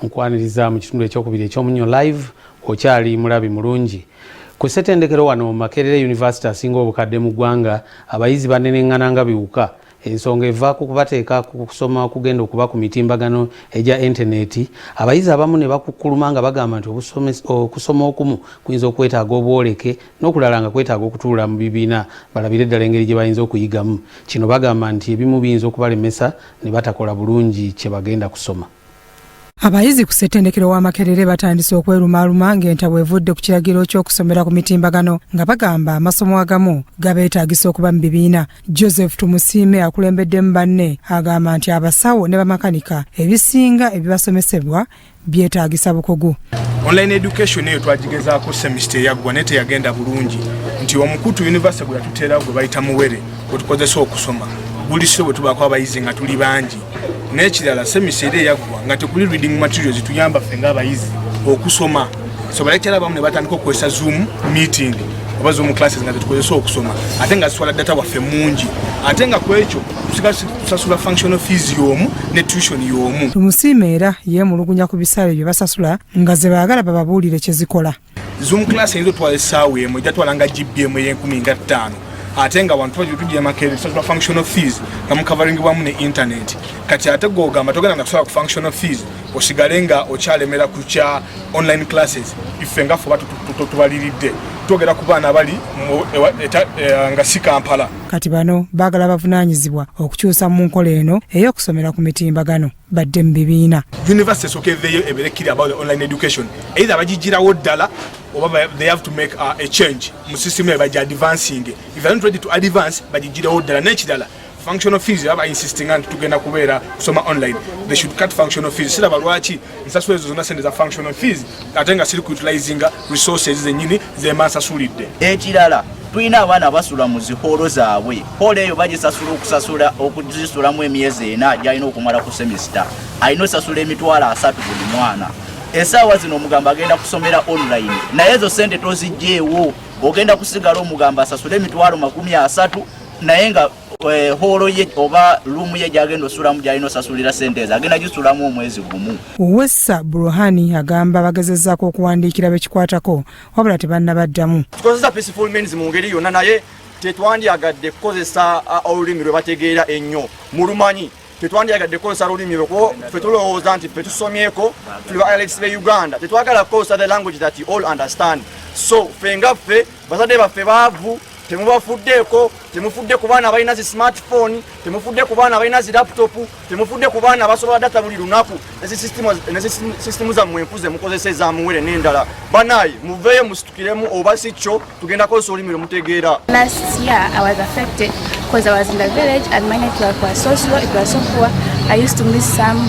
Nkwaniriza mu kitundu ekyokubiri eky'Omunnyo Live. Okyali mulabi mulungi. Ku ssetendekero wano Makerere University asinga obukadde mu ggwanga, abayizi baneneŋŋana nga biwuka. Ensonga eva ku kubateeka ku kusoma okugenda okuba ku mitimbagano egya intaneti, abayizi abamu ne bakukkuluma nga bagamba nti okusoma okumu kuyinza okwetaaga obwoleke n'okulala nga kwetaaga okutuula mu bibiina balabire ddala engeri gye bayinza okuyigamu. Kino bagamba nti ebimu biyinza okubalemesa ne batakola bulungi kye bagenda kusoma. Abayizi ku ssettendekero wa Makerere batandise okwerumaaluma ng'entabwe evudde ku kiragiro ky'okusomera ku mitimbagano, nga bagamba amasomo agamu gabeetaagisa okuba mu bibiina. Joseph Tumusiime akulembeddemu banne agamba nti abasawo ne bamakanika ebisinga ebibasomesebwa byetaagisa bukugu. Online education eyo twagigezaako semester eyaggwa, naye teyagenda bulungi, nti omukutu university gwe yatuteerawo gwe bayita Muwere gwe tukozesa okusoma guli so bwe tubaako abayizi nga tuli bangi. N'ekirala, semester era eyaggwa nga tekuli reading materials tuyamba ffe ng'abayizi okusoma, so ba lecturer abamu ne batandika okukozesa Zoom meeting oba Zoom classes nga zetukozesa okusoma, ate nga zitwala data waffe mungi, ate nga ku ekyo tusigala tusasula functional fees y'omu ne tuition y'omu. Tumusiime era yeemulugunya ku bisale bye basasula nga ze baagala bababuulire kye zikola. Zoom class eyinza otwala essaawa emu, ejja twala nga GB ey'enkumi nga 5, ate nga wantu tujja Makerere tusasula functional fees nga mucoveringibwamu ne internet. Kati ate gwogamba togenda na kusala ku functional fees, osigale nga okyalemera ku kya online classes. Iffe nga ffe oba tubaliridde, twogera ku baana abali nga si Kampala. Kati bano baagala bavunaanyizibwa okukyusa mu nkola eno ey'okusomera ku mitimbagano badde mu bibiina. University esooka eveeyo ebeere clear about the online education, either bagigirawo ddala oba they have to make a change mu system yabe bajja advancing. If they are not ready to advance, bagigirawo ddala. N'ekirala, functional fees, baba insistinga nti tugenda kubeera kusoma online, they should cut functional fees. Siraba lwaki nsasula ezo zonna sente za functional fees ate nga siri kuutilizinga resources zenyini zemba nsasulidde. Ekirala, tulina abaana basula mu zi hall zaabwe. Hall eyo bagisasula okusasula okuzisulamu emyezi 4 gyalina okumala ku semester, alina osasula 300,000 buli mwana. Essaawa zino omugamba agenda kusomera online, naye ezo sente tozigyewo, ogenda kusigala omugamba asasule 300,000, naye nga hall ye oba room ye gyagenda osulamu gyalina osasulira sente ezo agenda gisulamu omwezi gumu. Wessa Burhani agamba bagezezzaako okuwandiikira bekikwatako, wabula tebannabaddamu. Tukozesa peaceful means mu ngeri yonna, naye tetwandyagadde kukozesa olulimi lwe bategeera ennyo mulumanyi. Tetwandyagadde kukozesa lulimi lwe kuba ffe tulowooza nti ffe tusomyeko, tuli ba elites be Uganda. Tetwagala kukozesa the language that you all understand. So ffe nga ffe, bazadde baffe baavu, temubafuddeeko. Temufudde ku baana abalina zi smartphone, temufudde ku baana abalina zi laptop, temufudde ku baana abasobola data buli lunaku ne sisitimu zammwe enfu zemukozesa ezamuwere n'endala. Banaye muveeyo musitukiremu, oba si kyo tugenda kozesa olulimi lwe mutegeera. Last year I was affected because I was in the village and my network was so slow, it was so poor. I used to miss some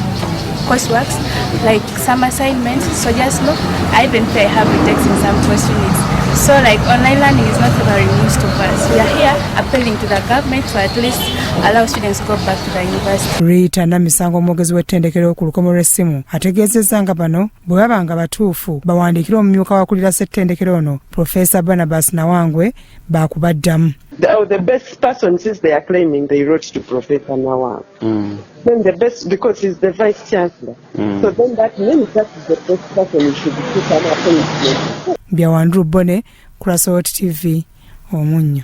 courseworks, like some assignments. So just look, I even pay have retakes in some course units. So like online learning is not favoring most of us. We are here appealing to the government to at least allow students to go back to the university. Rita Namisango, omwogezi w'ettendekero, ku lukomo lw'essimu ategeezezza nga bano bwe baba nga batuufu bawandiikire omumyuka wakulira ssettendekero ono, Profesa Barnabas Nawangwe, baakubaddamu. Oh, the best person, since they are claiming they wrote to Professor Nawangwe, then the best, because he's the vice chancellor. So then that means that is the best person who should put an appointment. Byawandru Bone, Kurasot TV, Omunnyo.